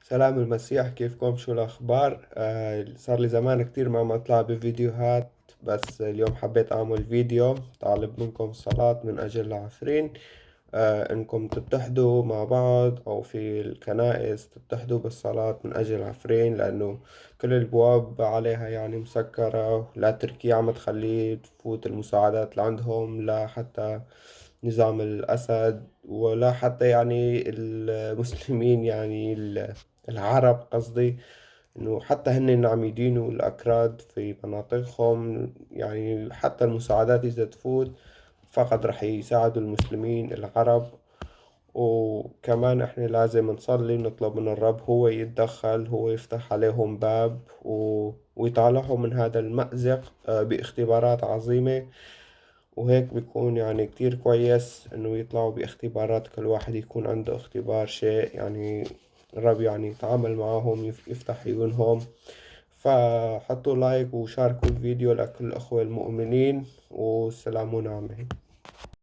سلام المسيح، كيفكم؟ شو الأخبار؟ صار لي زمان كتير ما عم أطلع بفيديوهات، بس اليوم حبيت أعمل فيديو طالب منكم صلاة من أجل عفرين، إنكم تتحدوا مع بعض أو في الكنائس تتحدوا بالصلاة من أجل عفرين، لأنه كل الأبواب عليها مسكرة، لا تركيا عم تخليه تفوت المساعدات لعندهم، لا حتى نظام الأسد، ولا حتى المسلمين، العرب قصدي، إنه حتى هن عم يدينوا الأكراد في مناطقهم، حتى المساعدات إذا تفوت فقط رح يساعدوا المسلمين العرب. وكمان إحنا لازم نصلي ونطلب من الرب هو يتدخل، هو يفتح عليهم باب ويطالعهم من هذا المأزق باختبارات عظيمة، وهيك بيكون كتير كويس إنه يطلعوا باختبارات، كل واحد يكون عنده اختبار شيء الرب يتعامل معهم، يفتح عيونهم. فحطوا لايك وشاركوا الفيديو لكل الأخوة المؤمنين، والسلام ونعمة.